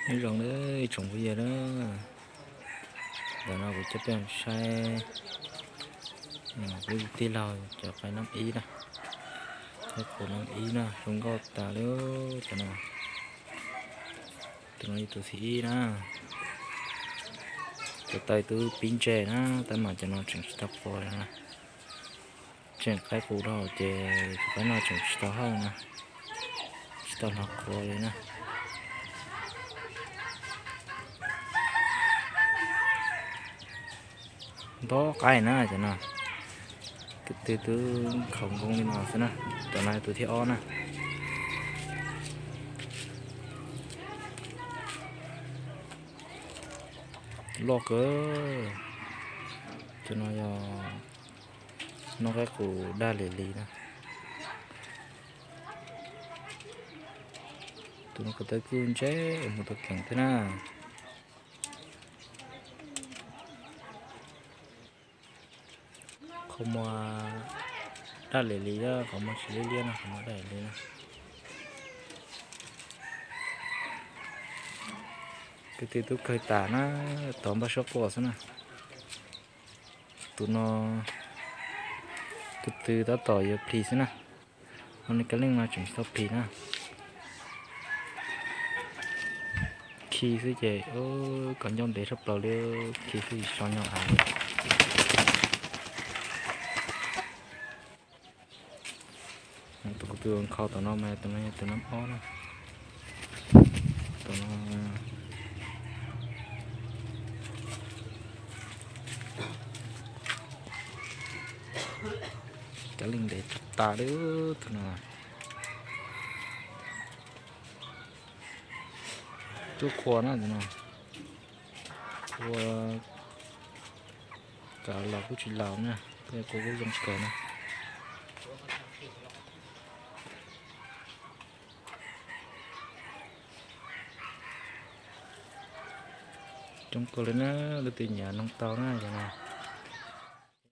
Nyob zoo nawb tsoom phooj ywg na, ntawm no kuv coj peb saib kuv tus tij laug cov qaib nab ib na, qaib qus nab ib na, zoo nkauj tas li cov no. Tus no yog tus thib ib na, tus taw twb pib ntse na, tab mas cov no tseem tsis tau qua li na. Tseem qaib qus dhau ces tus qaib no tseem tsis tau hawj na, tsis tau hnov qua li na. Ntau qaib na cov no, tus twg twb nkhaus nkoos li no xwb na. Tus no tus thib ob na. Loj kawg. Tus no yog noj qaib qus daj lim li na. Tus no ko taw kuj ntse, mus tau keem thiab na. Qhov muag daj lim li, qhov muag tsis liab liab na, qhov muag daj lim li na. Tus twg twb kawg tas na, tov npaj suab qua xwb na. Tus no, tus twg tab tom yuav plis xwb na. Ho nws kab leej no tseem tsis tau plis na. Khi xwb ces kom ncauj ntev tshaj plaws li, khi xwb tsis so nyob av li. Tus kuv tus nkhaus tom no mas tus no yog tus nab ob na. Tus no kab leej ntev tas li tus no. Tuaj qua na tus no. Qua, kav laus kuj tsis laus na, kuj kuj zoo kawg na. Coob kawg li na, leej twg nyiam noog tau na yog no.